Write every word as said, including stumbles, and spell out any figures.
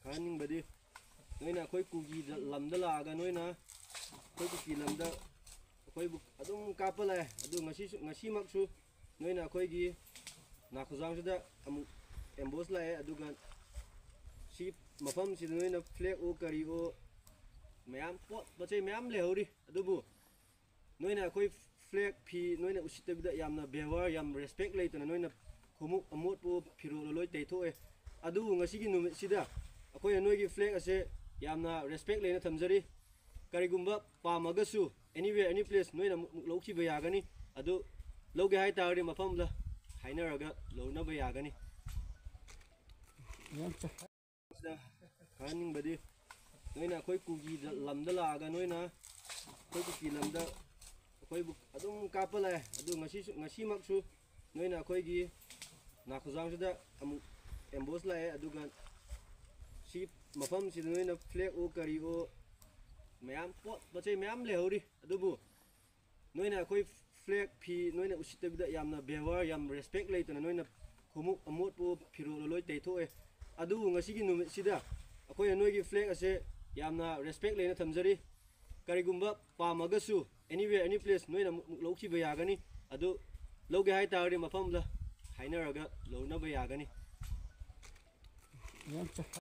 ꯍꯥꯏꯍꯟꯅꯤꯡꯕꯗꯤ, ꯅꯣꯏꯅ ꯑꯩꯈꯣꯏ ꯀꯨꯀꯤ ꯂꯝꯗ ꯂꯥꯛꯑꯒ ꯅꯣꯏꯅ ꯑꯩꯈꯣꯏ ꯀꯨꯀꯤ ꯂꯝꯗ ꯑꯩꯈꯣꯏꯕꯨ ꯑꯗꯨꯝ ꯀꯥꯞꯄ ꯂꯥꯛꯑꯦ꯫ ꯑꯗꯨ ꯉꯁꯤꯁꯨ, ꯉꯁꯤꯃꯛꯁꯨ ꯅꯣꯏꯅ ꯑꯩꯈꯣꯏꯒꯤ ꯅꯥꯈꯨꯖꯥꯡꯁꯤꯗ ꯑꯃꯨꯛ ꯑꯦꯝꯕꯣꯁ ꯂꯥꯛꯑꯦ꯫ ꯑꯗꯨꯒ ꯁꯤ ꯃꯐꯝꯁꯤꯗ ꯅꯣꯏꯅ ꯐ꯭ꯂꯦꯛ ꯑꯣ ꯀꯔꯤ ꯑꯣ ꯃꯌꯥꯝ ꯄꯣꯠ ꯃꯆꯩ ꯃꯌꯥꯝ ꯂꯩꯍꯧꯔꯤ꯫ ꯑꯗꯨꯕꯨ ꯅꯣꯏꯅ ꯑꯩꯈꯣꯏ ꯐ꯭ꯂꯦꯛ ꯐꯤ ꯅꯣꯏꯅ ꯎꯁꯤꯠꯇꯕꯤꯗ ꯌꯥꯝꯅ ꯕꯦꯕꯥꯔ ꯌꯥꯝ ꯔꯦꯁꯄꯦꯛ ꯂꯩꯇꯅ ꯅꯣꯏꯅ ꯈꯣꯡꯎꯞ ꯑꯃꯣꯠꯄ ꯐꯤꯔꯣꯜ ꯂꯣꯏ ꯇꯩꯊꯣꯛꯑꯦ꯫ ꯑꯗꯨꯕꯨ ꯉꯁꯤꯒꯤ ꯅꯨꯃꯤꯠꯁꯤꯗ ꯑꯩꯈꯣꯏꯅ ꯅꯣꯏꯒꯤ ꯐ꯭ꯂꯦꯛ ꯑꯁꯦ ꯌꯥꯝꯅ ꯔꯦꯁꯄꯦꯛ ꯂꯩꯅ ꯊꯝꯖꯔꯤ꯫ ꯀꯔꯤꯒꯨꯝꯕ ꯄꯥꯝꯃꯒꯁꯨ anywhere, any place ꯅꯣꯏꯅ ꯑꯃꯨꯛ, ꯑꯃꯨꯛ ꯂꯧꯈꯤꯕ ꯌꯥꯒꯅꯤ꯫ ꯑꯗꯨ ꯂꯧꯒꯦ ꯍꯥꯏꯇꯥꯔꯗꯤ ꯃꯐꯝꯗ ꯍꯥꯏꯅꯔꯒ ꯂꯧꯅꯕ ꯌꯥꯒꯅꯤ꯫ ꯍꯥꯏꯍꯟꯅꯤꯡꯕꯗꯤ, ꯅꯣꯏꯅ ꯑꯩꯈꯣꯏ ꯀꯨꯀꯤ ꯂꯝꯗ ꯂꯥꯛꯑꯒ ꯅꯣꯏꯅ ꯑꯩꯈꯣꯏ ꯀꯨꯀꯤ ꯂꯝꯗ ꯑꯩꯈꯣꯏꯕꯨ ꯑꯗꯨꯝ ꯀꯥꯞꯄ ꯂꯥꯛꯑꯦ꯫ ꯑꯗꯨ ꯉꯁꯤꯁꯨ, ꯉꯁꯤꯃꯛꯁꯨ ꯅꯣꯏꯅ ꯑꯩꯈꯣꯏꯒꯤ ꯅꯥꯈꯨꯖꯥꯡꯁꯤꯗ ꯑꯃꯨꯛ ꯑꯦꯝꯕꯣꯁ ꯂꯥꯛꯑꯦ꯫ ꯑꯗꯨꯒ ꯁꯤ ꯃꯐꯝꯁꯤꯗ ꯅꯣꯏꯅ ꯐ꯭ꯂꯦꯛ ꯑꯣ ꯀꯔꯤ ꯑꯣ ꯃꯌꯥꯝ ꯄꯣꯠ ꯃꯆꯩ ꯃꯌꯥꯝ ꯂꯩꯍꯧꯔꯤ꯫ ꯑꯗꯨꯕꯨ ꯅꯣꯏꯅ ꯑꯩꯈꯣꯏ ꯐ꯭ꯂꯦꯛ ꯐꯤ ꯅꯣꯏꯅ ꯎꯁꯤꯠꯇꯕꯤꯗ ꯌꯥꯝꯅ ꯕꯦꯕꯥꯔ ꯌꯥꯝ ꯔꯦꯁꯄꯦꯛ ꯂꯩꯇꯅ ꯅꯣꯏꯅ ꯈꯣꯡꯎꯞ ꯑꯃꯣꯠꯄ ꯐꯤꯔꯣꯜ ꯂꯣꯏ ꯇꯩꯊꯣꯛꯑꯦ꯫ ꯑꯗꯨꯕꯨ ꯉꯁꯤꯒꯤ ꯅꯨꯃꯤꯠꯁꯤꯗ ꯑꯩꯈꯣꯏꯅ ꯅꯣꯏꯒꯤ ꯐ꯭ꯂꯦꯛ ꯑꯁꯦ ꯌꯥꯝꯅ ꯔꯦꯁꯄꯦꯛ ꯂꯩꯅ ꯊꯝꯖꯔꯤ꯫ ꯀꯔꯤꯒꯨꯝꯕ ꯄꯥꯝꯃꯒꯁꯨ anywhere, any place ꯅꯣꯏꯅ ꯑꯃꯨꯛ, ꯑꯃꯨꯛ ꯂꯧꯈꯤꯕ ꯌꯥꯒꯅꯤ꯫ ꯑꯗꯨ ꯂꯧꯒꯦ ꯍꯥꯏꯇꯥꯔꯗꯤ ꯃꯐꯝꯗ ꯍꯥꯏꯅꯔꯒ ꯂꯧꯅꯕ ꯌꯥꯒꯅꯤ꯫